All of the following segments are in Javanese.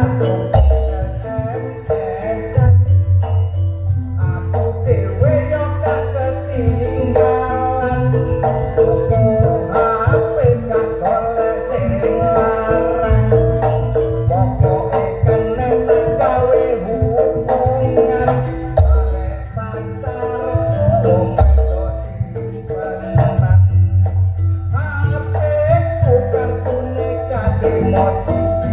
tuku SMS-an. Aku dhewe yo gak ketinggalan, tuku HP gak golek sing larang. Pokoke kene tak gawe hubungan arek pacar wong wedok simpenan. HP ku kartune kademo siji,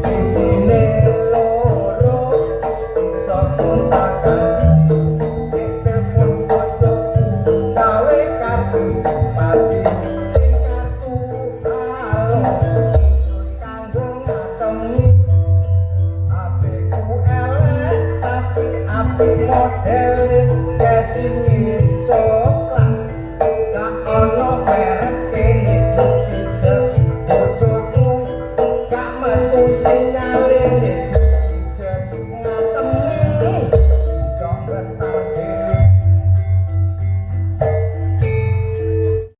isine loro, iso gonta-ganti. Nek telepon koncoku gawe kartu simpati, sing kartu halo khusus kanggo ngatemi. HP ku elek tapi apik modele, casinge coklat, gak ono merek kene pijet. Bojoku gak metu sinyale.